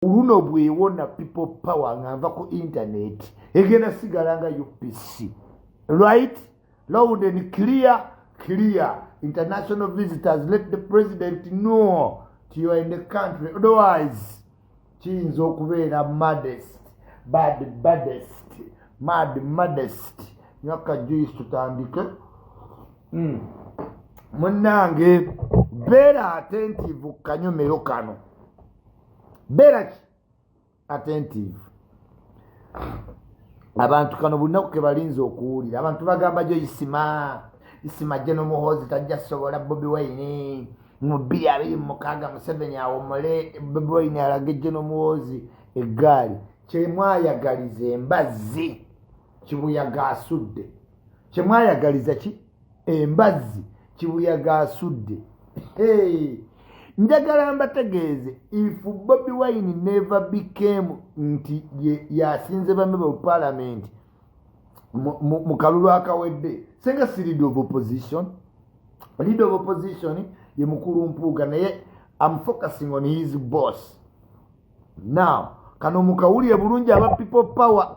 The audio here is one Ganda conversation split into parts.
Luno bwewona People Power nga nva ku internet, egenda sigala nga UPC. Right, loud and clear, clear. International visitors, let the president know you are in the country, otherwise kiyinza okubeera maddest, bad, baddest, mad, maddest. Nyaka juice, tutandike. Munnange, beera attentive kanyomero kano, beera ki attentive. Abantu kano bunaku ke balinza okuwulira. Abantu bagamba jo isima isima General Muhoozi tajja sobola Bobi Wine mu 2026. Museveni awomole, Bobi Wine alage General Muhoozi eggaali. Kyemwayagaliza embazzi, kibuyaga asudde. Kyemwayagaliza ki embazzi, kibuyaga asudde. Njagala mbategeeze, if Bobi Wine never became nti yasinze bamemba mu parliament mu kalulu akawedde, senga si leader of opposition. Leader of opposition ye mukulu Mpuuga, naye am focusing on his boss now. Kano mukawulire bulungi, aba People Power,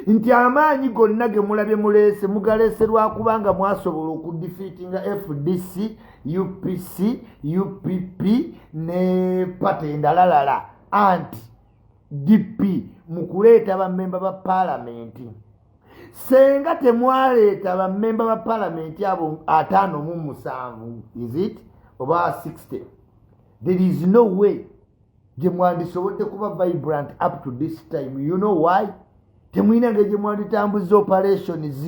nti amaanyi gonna ge mulabye muleese, mugaleese lwakubanga mwasobola okudefeatinga FDC, UPC, UPP ne party endalalala anti DP mu kuleeta bammemba ba paalamenti. Senga temwaleeta bammemba ba paalamenti abo 57, is it oba 60, there is no way gye mwandisobodde kuba vibrant up to this time. You know why? Temwina ngeri gye mwanditambuza operations.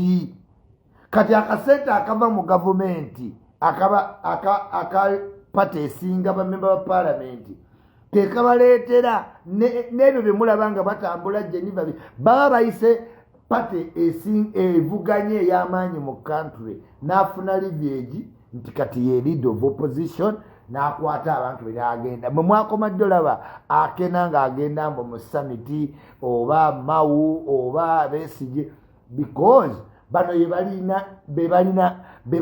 Kati akasente akava mu gavumenti akaba aka party esinga bamemba ba paalamenti kekabaleetera n'ebyo bye mulaba nga batambula Geneva. Baba bayise party evuganye ey'amaanyi mu country, n'afuna leverage nti kati ye leader of opposition, n'akwata abantu be n'agenda. Mwe mwakomadde olaba akena ng'agenda mbu mu summit oba Mao oba Besigye, because bano ye balina, be balina, be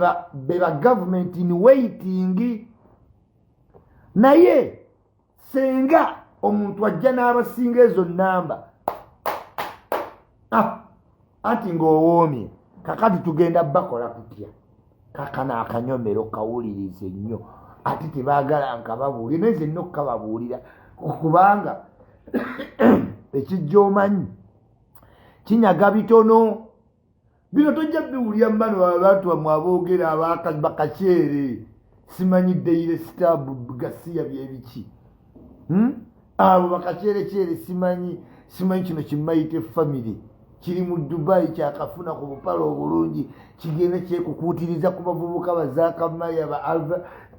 ba government in waiting. Naye senga omuntu ajja n'abasinga ezo namba, ah, anti ng'owoomye. Kakati tugenda bakola kutya? Kakano akanyomero kawulirize nnyo, ate tebaagala nkababuulire, naye nze nina okukababuulira kubanga ekijja omanyi kinyaga bitono. Bino tojja biwulira mubano abantu bamwe aboogera bakakyere, simanyi Daily Star gasiya byebiki, Abo bakakyerekyere, simanyi kino kimayite family kiri mu Dubai, kyakafuna ku bupale obulungi, kigenda kyekukuutiriza ku bavubuka bazakamaya ba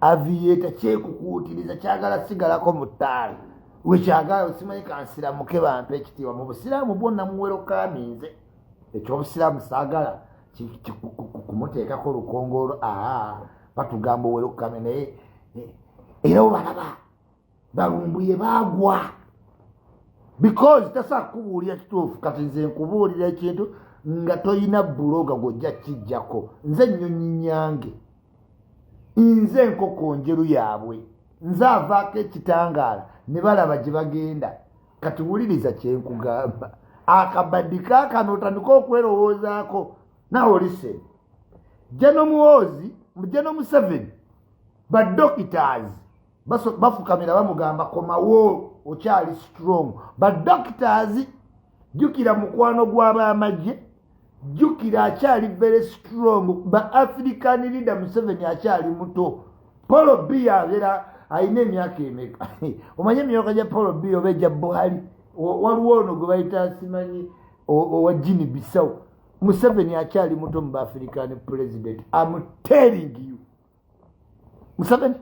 aviator, kyekukuutiriza kyagala sigalako mu ttaala wekyagala. Simanyi kansiramuke bampe ekitiibwa mu busiraamu bwonna muwerokaminze ekyobusiraamu, saagala kumuteekako lukongolo. Aa, batugamba owerokame, naye era obalaba balumbuye baagwa because tasobola kukubuulira kituufu. Kati nze nkubuulira ekintu nga toyina blogger gwojja kijjako. Nze ennyonyi nyange, nze enkoko njeru yaabwe, nze avaako ekitangaala ne balaba gye bagenda. Kati wuliriza kyenkugamba, akabaddi kaakano otandika okwerowoozaako. Nawe olise General Muhoozi, General Museveni, badoctors bafukamira bamugamba, "Komawo, okyali strong." Badoctors, jjukira mukwano gw'abamagye, jjukira akyali very strong. Ba African leader, Museveni akyali muto. Paul Biya abeera alina emyaka emeka? Omanye emyaka gya Paul Biya oba egya Buhari? Waliwo ono gwe bayita simanyi owa Guinea Bissau. Museveni akyali muto mu baafrican president, am telling you. Museveni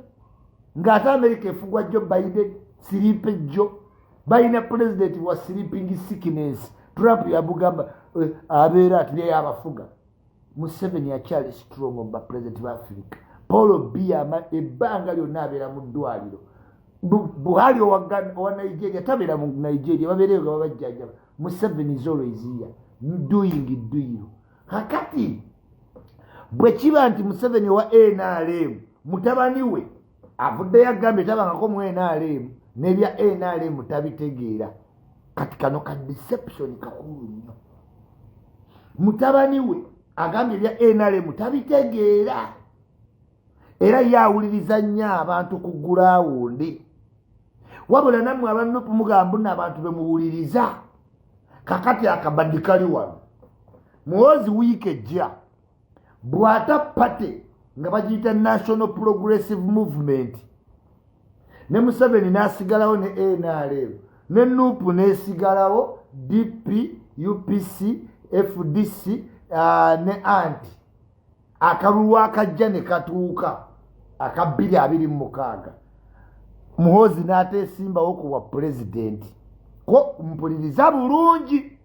ng'ate America efugwa Joe Biden, sleepy Joe. Balina president wa sleeping sickness. Trump yamugamba abeera ati naye abafuga. Museveni akyali strong mu bapresident ba Africa. Paul Biya ebbanga lyonna abeera mu ddwaliro. Buhari owa Nigeria tabeera mu Nigeria, babeereyo nga babajjanjaba. Museveni is always here doing dduyiro. Kakati bwe kiba nti Museveni owa NRM, mutabani we avuddeyo agambye tabangako mu NRM. N'ebya NRM tabitegeera. Kati kano ka deception kakulu nnyo. Mutabani we agambye ebya NRM tabitegeera, era ye awuliriza nnyo abantu ku ground. Wabula nammwe aba NUP mugamba nno abantu bemuwuliriza. Kakati akabaddi kali wano. Muhoozi wiiki ejja bw'ata party nga bagiyita National Progressive Movement, ne Museveni n'asigalawo ne NRM ne NUP n'esigalawo, DP, UPC, FDC ne anti akalulu akajja ne katuuka aka 2026, Muhoozi n'ateesimbawo ku bwa pulezidenti. Ko mpuliriza bulungi,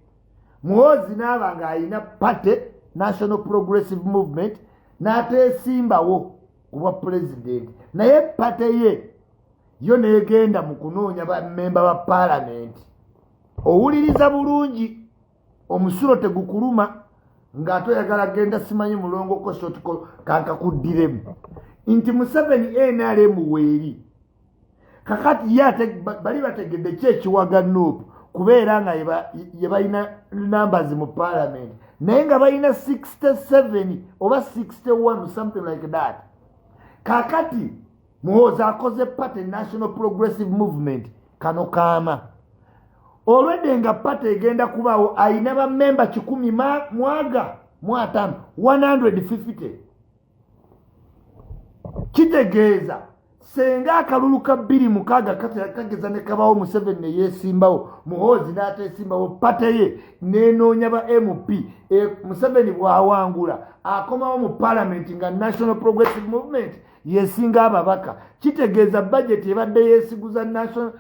Muhoozi n'aba ng'alina party National Progressive Movement, n'ateesimbawo ku bwa pulezidenti, naye party ye yo n'egenda mu kunoonya bammemba ba paalamenti. Owuliriza bulungi, omusulo tegukuluma ng'ate oyagala genda simanyi mulongoko shortcut. Kankakuddiremu nti Museveni NRM weeri kakati ye ate bali bategedde ki ekiwaga NUP kubeera nga ye balina numbers mu parliament, naye nga balina 67 oba 61, something like that. Kakati Muhoozi akoze party National Progressive Movement. Kano kaama olwedde nga party egenda kubaawo, ayina bamemba 150, 150. Kitegeeza senga akalulu ka 26 kageza ne kabawo, Museveni ne yeesimbawo, Muhoozi n'ateesimbawo, party ye nenoonya ba MP, Museveni bw'awangula akomawo mu palamenti nga National Progressive Movement yesinga ababaka. Kitegeeza budget ebadde yeesiguza national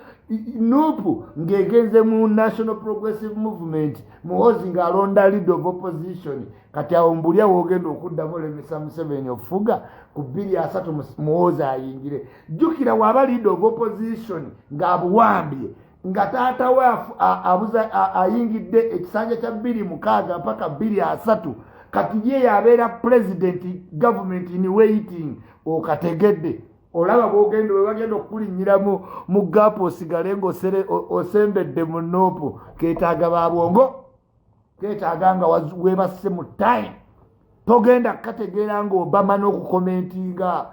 NUP ng'egenze mu National Progressive Movement, Muhoozi ng'alonda leader of opposition. Kati awo mbulya woogenda okuddamu olemesa Museveni ofuga ku 2030. Muhoozi ayingire. Jjukira, waaba leader of opposition ng'abuwambye, nga taata we ayingidde ekisanja kya 26 mpaka 2030, kati ye yabeera president, government in waiting. Okategedde? Olaba bwogenda webagenda okukulinnyiramu mu gap, osigale nga osembedde mu NUP. Ketaaga babwongo, ketaaga nga webasse mu time. Togenda kukategeera nga Obama n'okucommentinga.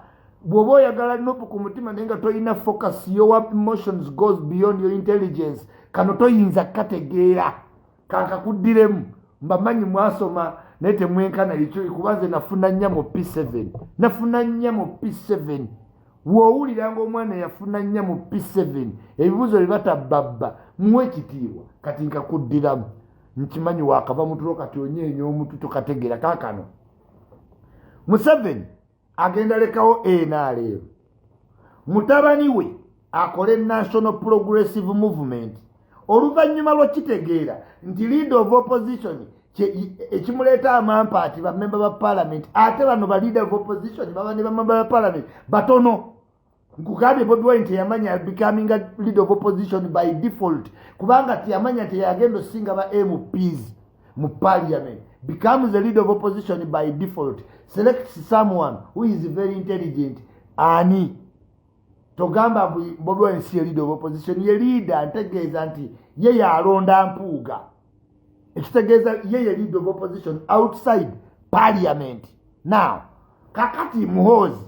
Bw'oba oyagala NUP ku mutima naye nga tolina focus, your emotions goes beyond your intelligence, kano toyinza kukategeera. Kankakuddiremu, mbamanyi mwasoma naye temwenkana ekyo, kuba nze nafuna nnya mu P7, nafuna 4 mu P7. Bw'owulira nga omwana yafuna 4 mu P7, ebibuuzo bye batabbabba, muwe ekitiibwa. Kati nkakuddiramu, nkimanyi wakava mutulo, kati onyeenya omutu, tokategeera. Kaakano Museveni agenda lekawo NRM, mutabani we akole National Progressive Movement. Oluvannyuma lwokitegeera nti leader of opposition ekimuleeta amampa ati bamemba ba parliament, ate bano ba leader of opposition baba ne bamemba ba parliament batono. Nkugambye, Bobi Wine teyamanya becoming a leader of opposition by default, kubanga teyamanya nti yagenda osinga ba MPs mu parliament. Becomes the leader of opposition by default, selects someone who is very intelligent. Ani togamba Bobi Wine si ye leader of opposition? Ye leader, ntegeeza nti ye yalonda Mpuuga, ekitegeeza ye ye leader of opposition outside parliament. Now kakati Muhoozi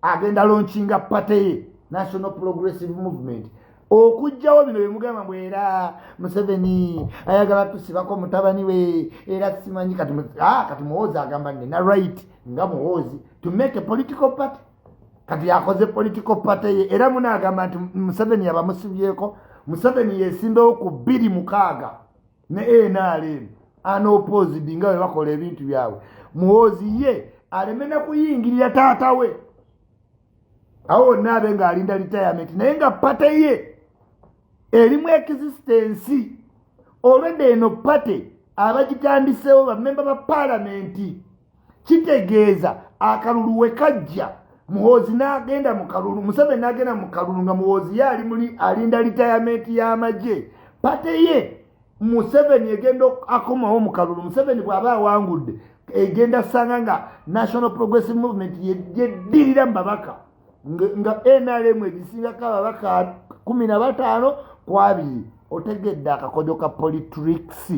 agenda launchinga party ye National Progressive Movement okugjawo bino byemugamba mbu era Museveni ayagala tusibako mutabani we, era simanyi. Kati kati Muhoozi agamba nina right nga Muhoozi to make a political party. Kati yakoze political party ye, era munaagamba nti Museveni yabamusibyeko. Museveni yesimbewo ku 26 ne NRM unopposed, nga bwe bakola ebintu byabwe. Muhoozi ye aleme nakuyingirira taata we awo wonna, abe ng'alinda retirement, naye nga party ye erimu existence. Olwedde eno party abagitandiseewo bamemba ba paalamenti. Kitegeeza akalulu we kajja, Muhoozi n'agenda mu kalulu, Museveni n'agenda mu kalulu nga Muhoozi ye ali muli alinda retirement y'amagye, party ye Museveni egenda akomawo mu kalulu. Museveni bw'aba awangudde, egenda sanga nga National Progressive Movement yeddirira mu babaka, nga NRM egisingako ababaka 15 ku 20. Otegedde akakodyo ka politics?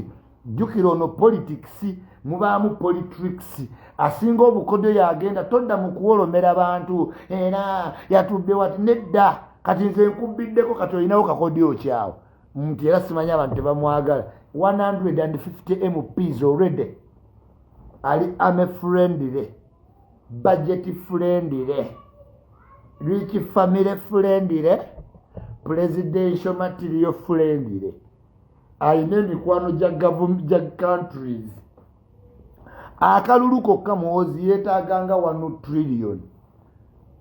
Jjukira ono politics mubaamu politics, asinga obukodyo yagenda. Todda mu kuwolomera bantu era yatubbe wati, nedda. Kati nze nkubiddeko, kati olinawo kakodyo kyawo nti era simanyi abantu tebamwagala. 150 MPs already, ali army friendly, budget friendly, rich family friendly, presidential material friendly, ayina emikwano gya countries. Akalulu kokka Muhoozi yeetaaganga 1 trillion.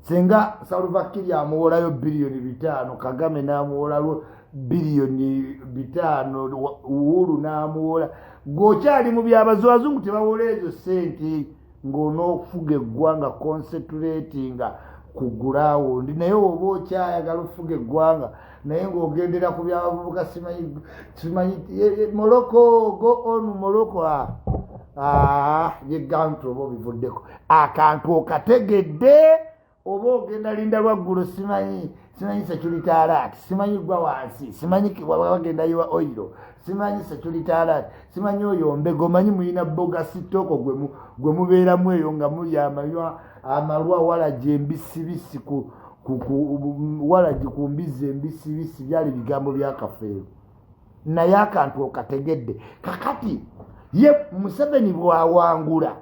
Singa Salva Kiir amuwolayo biliyoni 5, Kagame n'amuwolayo biliyoni 5, Uhuru n'amuwola, gweokyali mu byabazungu tebawola ezo sente ng'onoofuga eggwanga. Concentratinga ku ground, naye oba okyayagala ofuga eggwanga naye ng'ogendera ku byabavubuka, simanyi simanyi Moroko, go on Moroko, yegantu oba obivuddeko akantu okategedde, oba ogenda linda lwaggulo, simanyi simanyi security alert, simanyi gwa wansi, simanyi bagenda yiwa oil, simanyi security alert, simanyi oyo mbego, manyi muyina bogus talk gwe mubeeramu eyo nga muli amaywa amalwa walagi embisibisi ku walagi ku mbizi embisibisi. Byali bigambo byakafeero, naye akantu okategedde. Kakati ye Museveni bwawangula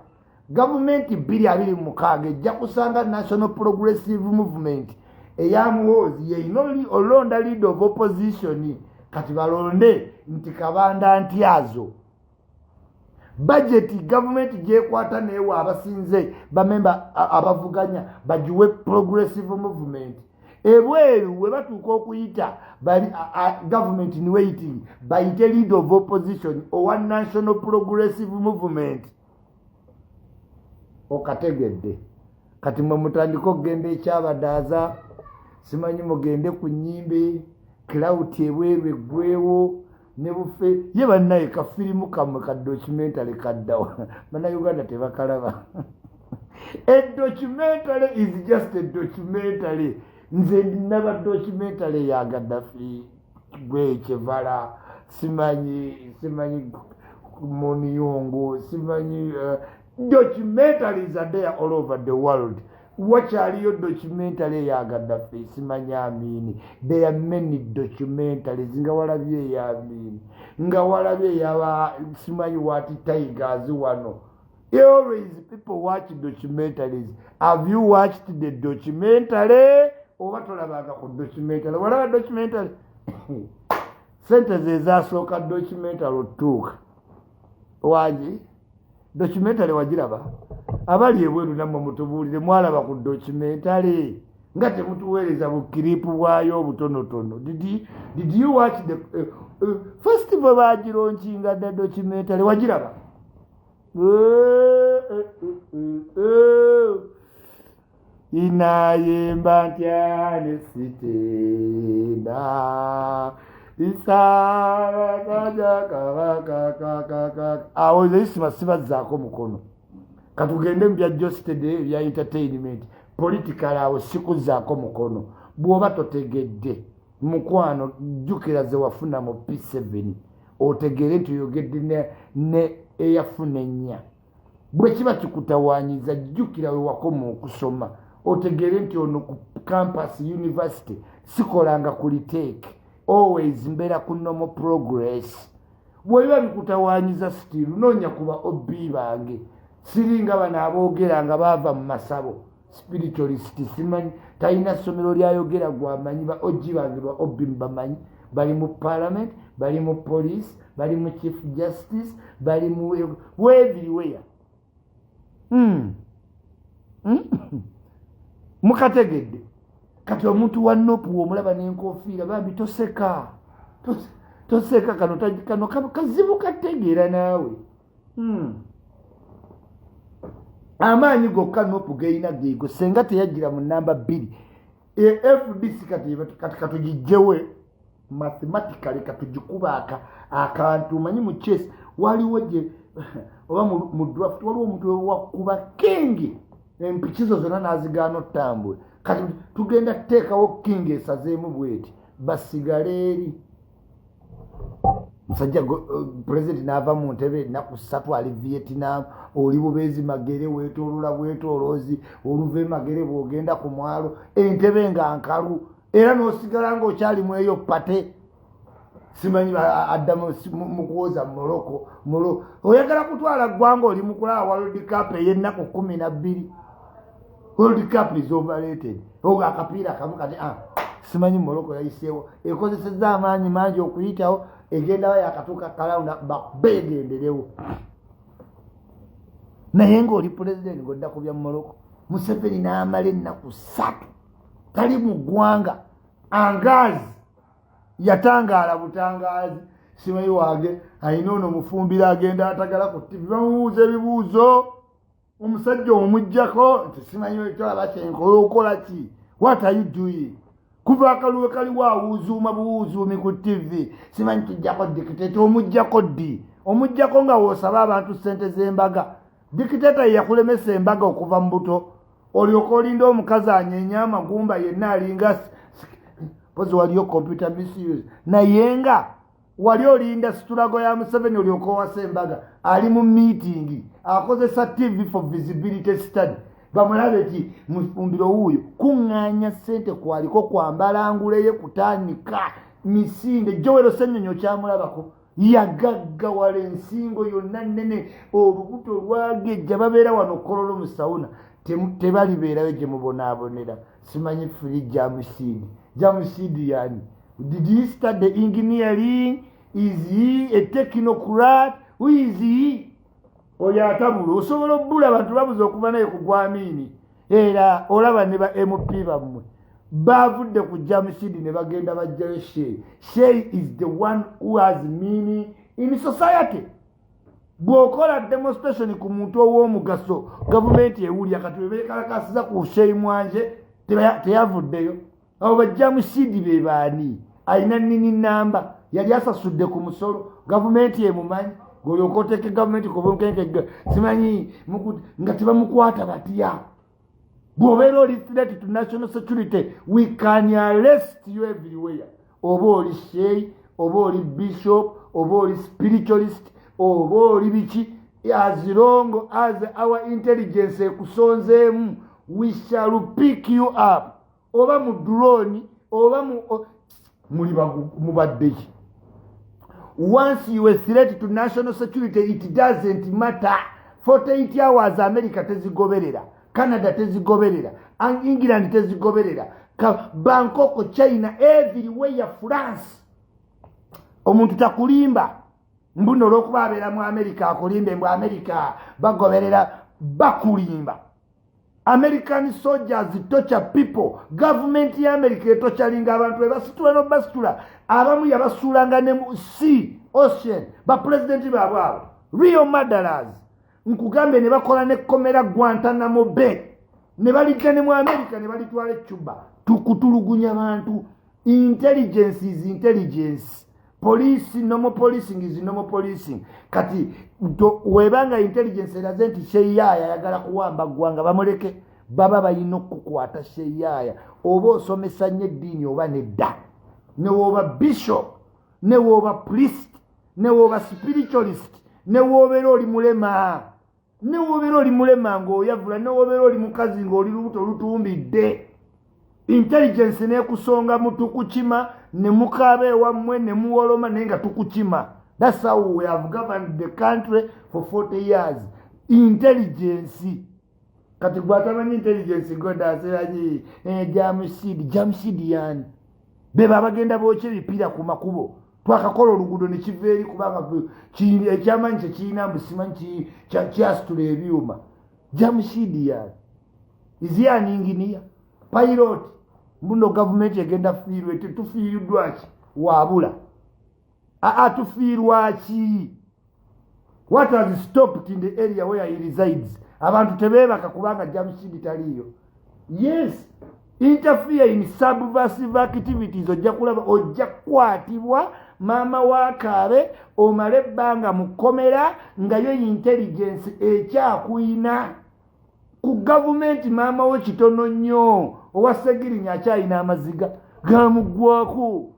gavumenti 2026, ejja kusanga National Progressive Movement eya Muhoozi yeina olonda leader of opposition. Kati balonde nti Kabanda Ntyazo. Budget gavumenti gyekwata neewa abasinze bamemba abavuganya bagiwe Progressive Movement. Ebweru we batuuka okuyita bali government in waiting, bayite leader of opposition owa National Progressive Movement. Okategedde? Kati mwe mutandike okugenda ekyabadaaza, simanyi mugende ku nyimbe clout ebweru eggwewo ne bufe ye bannaye. Kafirimu kammwe ka documentary kaddawa? Bannayuganda tebakalaba. A documentary is just a documentary. Nze ndinaba documentary ya Gaddafi, gwekivala, simanyi simanyi Muniyungu, simanyi documentaries are there all over the world. Wakyaliyo documentary eya Gaddafi, simanyi Amini. There are many documentaries. Nga walabye eya Amini, nga walabye eyaba simanyi what tigers wano. Always people watch documentaries. Have you watched the documentary oba tolabanga ku documentary? Walaba documentary? Sente ze ezasooka documentary otuuka wagi. Documentary wagiraba? Abali ebweru nammwe mutubuulire, mwalaba ku documentary nga temutuweereza bu clip bwayo obutonotono? Did you watch the festival bagilaunchinga dda? Documentary wagiraba? Inayemba ntya nesitenda isabakaja kabakakakaka. Awo isima sibazzaako mukono. Katugende mu bya josted, ebya entertainment, political. Awo sikuzzaako mukono. Bw'oba totegedde, mukwano, jjukira ze wafuna mu P7, otegeere nti oyogedde ne eyafuna ennya. Bwe kiba kikutawaanyiza, jjukira we wakoma okusoma, otegeere nti ono ku campus university sikolanga ku retake, always mbeera ku normal progress. Bwebiba bikutawaanyiza still, noonya kuba OB bange. Siringa bano aboogera nga baava mu masabo, spiritualist, simanyi talina ssomero lyayogera gwamanyi. Ba OG bange, ba OB bamanyi, bali mu parliament, bali mu police, bali mu chief justice, bali mu everywhere. Mukategedde? Kati omuntu wa NUP omulaba n'enkofiira, bambi toseka, toseka. Kano kazibu kategeera naawe. Amaanyi gokka NUP geyina geego senga teyajjira mu namba 2. FDC kati katugijjewe mathematically, katugikuba akantu. Manyi mu chess waliwo gye oba mu draft waliwo omuntu wakuba king, empikizo zonna nazigaana otambula. Kati tugenda kuteekawo king esazeemu bweti. Basigale eri. Musajja pulezidenti n'ava mu ntebe ennaku 3 ali Vietnam. Oli bubeezi Magere, weetoolola bwetooloozi, oluva e Magere bw'ogenda ku mwalo, entebe nga nkalu, era n'osigala ng'okyalimu eyo pate. Simanyi addamu mu kuwoza Moroko molo. Oyagala kutwala ggwanga, oli mu kulaba World Cup ey'ennaku 12. World Cup is overrated. Oga akapiira kamu kati, ah, simanyi Moroko yayiseewo, ekozesezza amaanyi mangi okuyitawo, egendawo yakatuuka kalawunda begenderewo. Naye ng'oli pulezidenti ng'odda ku bya Moroko. Museveni n'amala ennaku 3 tali mu ggwanga, angaazi yatangaala butangaazi. Simanyi wange ayina ono mufumbiro, agenda atagala ku TV, bamubuuza ebibuuzo, omusajja omuggyako nti simanyi tolaba kyenkola, okola ki? What are you doing? Kuva akaluwe kaliwo, awuuzuuma buwuuzuumi ku TV. Simanyi tujjako dictator. Omuggyako ddi? Omuggyako nga woosaba abantu ssente z'embaga. Dictator ye yakulemesa embaga okuva mu buto, olyoka olinda omukazi anyeenya amagumba yenna alinga pozi waliyo computer misuse, naye nga wali olinda struggle ya Museveni olyoka owasa embaga. Ali mu meeting, akozesa TV for visibility study, bamulabe ti mufumbiro wuuyo. Kuŋŋaanya ssente kwaliko kwambala nguleye, kutandika misinde. Joel Ssenyonyi okyamulabako, yagaggawala, ensingo yonna nnene, olubuto lwagejja. Babeera wano Kololo mu sauna, tebalibeerayo gye mubonaabonera. Simanyi free Jamshid. Jamshid yani? Did he start the engineering? Is he a technocrat? Who is he? Oyo atabula, osobola obbula abantu babuza okuva naye ku gwamiini. Era olaba ne ba MP bammwe bavudde ku Jamshid ne bagenda bajjayo Sheikh. Sheikh is the one who has meaning in society. Bw'okola demonstration ku muntu ow'omugaso, gavumenti ewulya. Kati webekalakasiza ku Sheikh Mwanje, teyavuddeyo. Abo bajjamushidi be baani? Alina nini namba, yali asasudde ku musolo, gavumenti emumanyi. Ng'olyoka oteeke gavumenti ku bunkenke, simanyi nga tebamukwata batya. Bw'obeera oli threat to national security, we can arrest you everywhere. Oba oli sheikh, oba oli bishop, oba oli spiritualist, oba oli biki, as long as our intelligence ekusonzeemu, we shall pick you up, oba mu drone oba mu muli mubaddeki. Once you a threat to national security, it doesn't matter. 48 hours America tezigoberera, Canada tezigoberera, England tezigoberera, Bangkok, China, everywhere, France. Omuntu takulimba mbuno olwokuba abeera mu America, akulimbe mbu America bagoberera. Bakulimba. American soldiers torture people. Gavumenti ya America etorturinga abantu, ebasitula nobasitula. Abamu yabasuulanga ne mu sea, ocean. Bapulezidenti baabwe abo, real murderers, nkugambe. Ne bakola nekkomera Guantanamo Bay, ne balijja ne mu America ne balitwala ecuba tukutulugunya bantu. Intelligence is intelligence. Police, normal policing is normal policing. Kati webanga intelligence eraze nti Sheyaaya ayagala kuwamba ggwanga, bamuleke. Baba balina okukwata Sheyaaya, oba osomesa nnyo eddiini oba nedda, newoba bishop, newoba priest, newoba spiritualist, newobeera oli mulema, newobeera oli mulema ng'oyavula, newobeera oli mukazi ng'oli lubuto olutumbidde, intelligence nekusonga mu, tukukima ne mukaaba ewammwe ne muwoloma, naye nga tukukima. That's how we have governed the country for 40 years. Intelligence. Kati gwatamanyi intelligence, godaseranyi Jamshid. Jamshid yani? Beba abagenda bookya ebipiira ku makubo. Twakakola oluguudo nekiva eri, kubanga ekyamanyi kyekirina mbu simanyi kyasitula ebyuma. Jamshid yani? Is he an engineer, pilot? Mbuno gavumenti egenda fiirwa. Tufiiriddwaki? Waabula aa, tufiirwaki? What has stopped in the area where he resides? Abantu tebeebaka kubanga Jamshid taliiyo. Yes, interfere in subversive activities, ojja kulaba, ojja kukwatibwa maama wakaabe, omale ebbanga mu kkomera nga yo intelligence ekyakuyina ku gavumenti. Maama we kitono nnyo, owa Segirinya akyalina amaziga. Gamuggwako.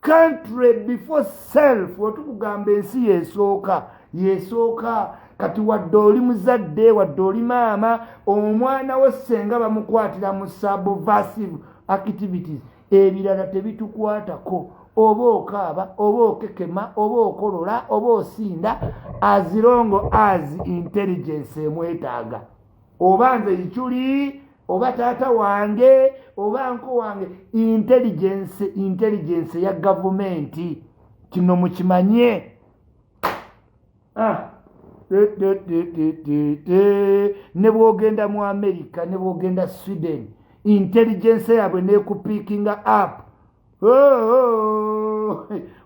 Country before self. Wetukugamba ensi yesooka, yesooka. Kati wadde oli muzadde, wadde oli maama, omwana wo senga bamukwatira mu subversive activities, ebirala tebitukwatako. Oba okaaba, oba okekema, oba okolola, oba osinda, as long as intelligence emwetaaga. Oba nze Ichuli, oba taata wange, oba nko wange, intelligence ya gavumenti. Kino mukimanye. Ne bw'ogenda mu America, ne bw'ogenda Sweden, intelligence yaabwe nekupikinga up.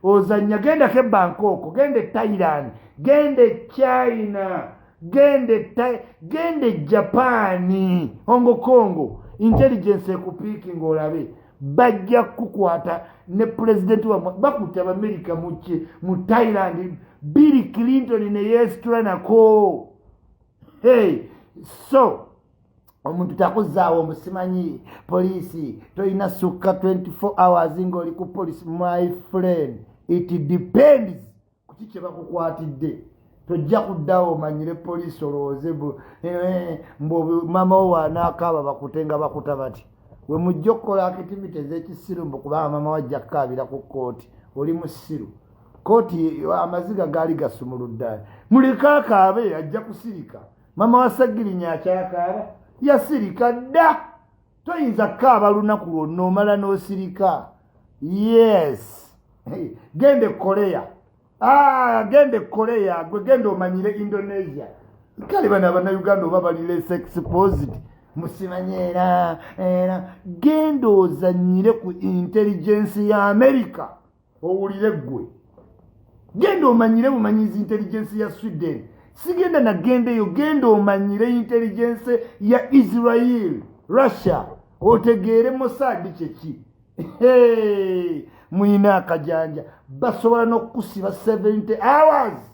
Ozannya, gendako e Bangkok, genda e Thailand, genda e China, genda e Japan, Hong Kong, intelligence ekupikinga olabe. Bajja kukwata ne pulezidenti wammwe. Bakutte Abamerika mu Thailand, Bill Clinton ne yeesitula nako. Hey, so omuntu takuzaawo musimanyi poliisi tolina sukka 24 hours ng'oli ku poliisi. My friend, it depends kuki kye bakukwatidde. Tojja kuddawo omanyire poliisi olowooze mbu maama wo wanaakaaba bakute nga bakuta bati. We mujja okukola activity ez'ekisiru mbu kubanga maama wajja kukaabira ku kkooti. Oli musiru. Kooti amaziga gaali gasumuludde, muleke akaabe, ajja kusirika. Maama wa Ssegirinya akyakaaba? Yasirika dda. Toyinza kukaaba lunaku lwonna omala n'osirika. Yes, genda e Korea, genda e Korea, gwe genda omanyire Indonesia. Kale bano Abannayuganda oba bali less exposed, musimanye. Era genda ozanyire ku intelligence ya America owulire. Ggwe genda omanyire bumanyizi intelligence ya Sweden. Sigenda nagenda eyo. Genda omanyire intelligence ya Israel, Russia, otegeere Mossad kyeki. Muyina akajanja, basobola n'okukusiba 70 hours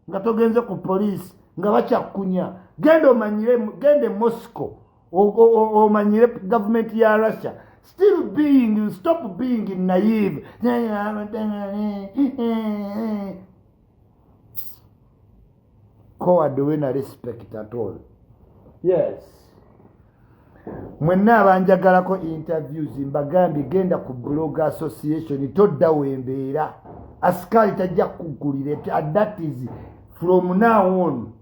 nga togenze ku poliisi nga bakyakkunya. Genda omanyire, genda e Moscow omanyire gavumenti ya Russia. Still being, stop being naive. Coward when I respect at all. Yes, mwenna abanjagalako interviews, mbagambye genda ku Blog Association, toddawo embeera. Asikaali tajja kuggulira. That is from now on.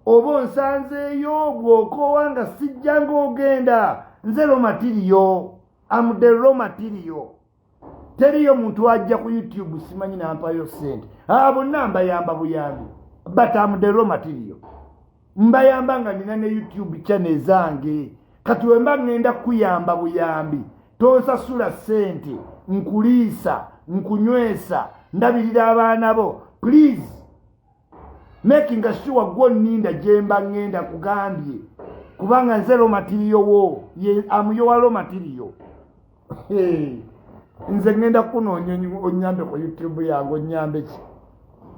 Oba onsanzeeyo bw'okoowa nga sijja ng'ogenda. Nze raw material, am the raw material. Teriyo muntu ajja ku YouTube simanyi nampayo sente. Bonna mbayamba buyambi, but am the raw material. Mbayamba nga nina ne YouTube channel zange. Kati wemba ŋŋenda kuyamba buyambi, tonsasula ssente, nkuliisa, nkunywesa, ndabirira abaana bo. Please making sure gwonninda gyemba ŋŋenda kugambye, kubanga nze raw material wo, ye amuyowa raw material. Nze ŋŋenda kunoonya onyambe ku YouTube yange. Onyambe ki?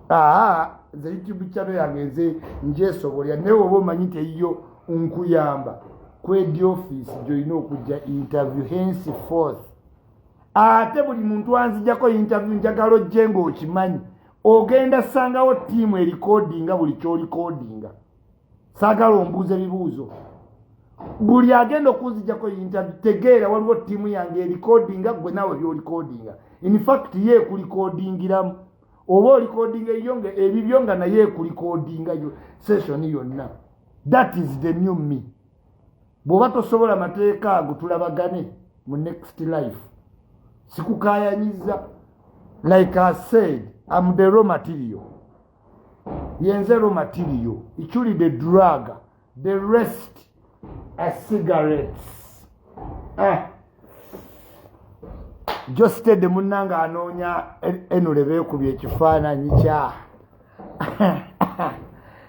Aa, nze YouTube channel yange nze njesobolera. Naye oba omanyi nti eyiyo nkuyamba kwedi office gyolina okujja interview henceforth. Ate buli muntu anzijjako interview, njagala ojje ng'okimanyi ogenda sangawo ttiimu erikodinga buli kyolikodinga. Saagala ombuuza ebibuuzo. Buli agenda okunzijjako interview, tegeera waliwo ttiimu yange erikodinga gwe naawe byolikodinga. In fact, ye ekulikodingiramu oba olikodinga eyo nga ebibyo nga naye ekulikodinga yo session yonna. That is the new me. Bw'oba tosobola mateeka ago, tulabagane mu next life. Sikukayanyiza. Like I said, am the raw material. Yenze raw material Ichuli the drug, the rest are cigarettes. Ah. Jostede munnanga anoonya enule beekubye ekifaananyi kya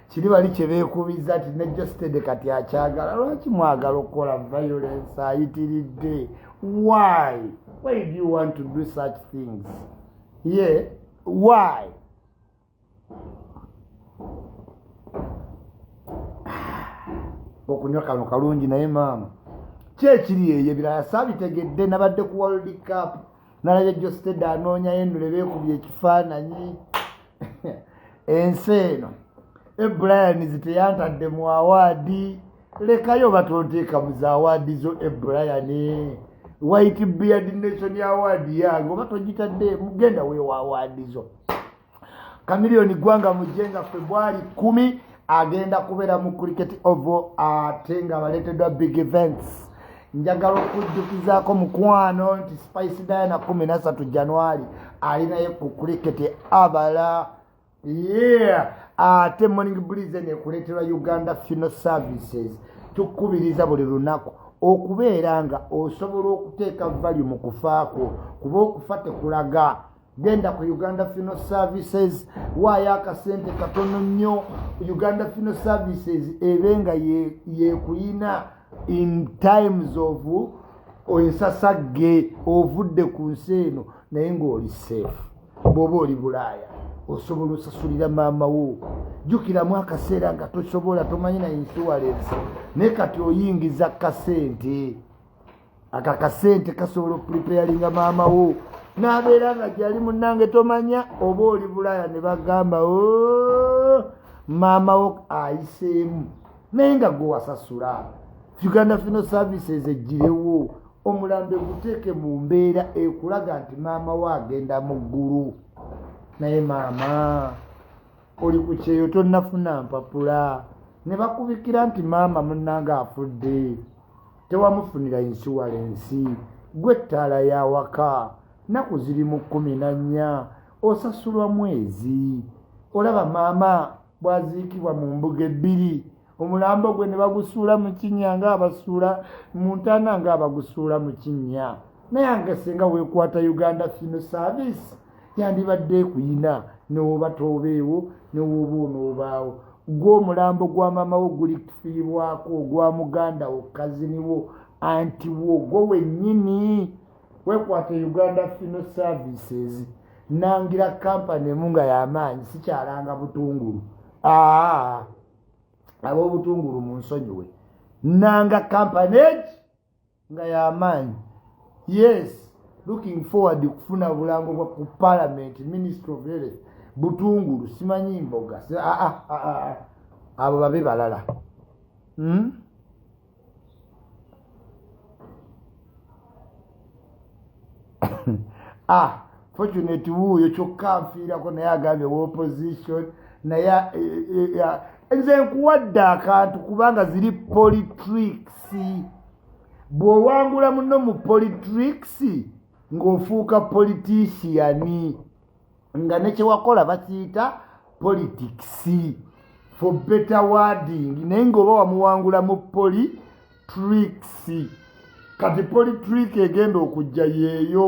kiri bali kye beekubiza ti ne Jostede kati akyagala. Lwaki mwagala okukola violence ayitiridde? Why do you want to do such things? Yeah, why? Okunywa kano kalungi, naye maama Ki ekiri eyo ebirala saabitegedde. Nabadde ku World Cup, nalabye Josted anoonyayo ennule, beekubye ekifaananyi. Ensi eno, Ebrians teyantadde mu award. Lekayo, batonteeka mu za award zo. Ebrian, White Beard Nation Award yange oba togitadde, mugenda weewa award zo. Kamiliyoni Gwanga mujje nga Febwari 10 agenda kubeera mu Cricket Oval, ate nga baleeteddwa Big Events. Njagala okujjukizaako mukwano nti Spice Diana 13 January alinayo ku Cricket Abala. Yeah, ate Morning Breeze nekuleeterwa Uganda Funeral Services. Tukubiriza buli lunaku okubeera nga osobola okuteeka value mu kufaako, kuba okufa tekulaga. Genda ku Uganda Funeral Services, waayo akasente katono nnyo. Uganda Funeral Services ebe nga yekuyina in times of ensasagge. Ovudde ku nsi eno naye ng'oli safe. Bw'oba oli Bulaaya, osobola osasulira maama wo. Jjukiramu akaseera nga tosobola, tomanyi na insurance, naye kati oyingiza kasente. Aka kasente kasobola okupreparinga maama wo n'abeera nga gyali. Munnange, tomanya oba oli Bulaaya ne bagamba, "Oh, maama wo ayiseemu," naye nga gwe wasasula. Uganda Funeral Services eggirewo omulambe, guteeke mu mbeera ekulaga nti maama wo agenda mu ggulu. Naye maama oli ku kyeyo, tonnafuna mpapula, ne bakubikira nti maama munnange afudde, tewamufunira insurance. Gwe ettaala yawaka, nnaku ziri mu 14, osasulwa mwezi. Olaba maama bw'aziikibwa mu mbuga ebbiri, omulambo gwe ne bagusuula mu kinnya ng'abasuula mu ntaana, ng'abagusuula mu kinnya. Naye nga singa weekwata Uganda Funeral Service, yandibadde ekuyina newoba toobeewo, newoba onoobaawo. Gwe omulambo gwa maama wo gulifiibwako, ogwa muganda wo, cousin wo, auntie wo, gwe wennyini. Weekwata Uganda Funeral Services. Nangira kampani emu nga y'amaanyi, sikyalanga butungulu. Aa, ab'obutungulu munsonyiwe. Nanga kampani egi nga y'amaanyi. Yes, looking forward kufuna bulango bwa ku Parliament, Ministry of Health, butungulu, simanyi mboga. Aa, abo babe balala, Ah, Fortunate wuuyo, kyokka nfiirako naye agambye opposition. Naye nze nkuwadde akantu, kubanga ziri politics. Bw'owangula muno mu politics, ng'ofuuka politician, nga nekyewakola bakiyita politics for better wording, naye ng'oba wamuwangula mu politics. Kati politrick egenda okujja yeeyo.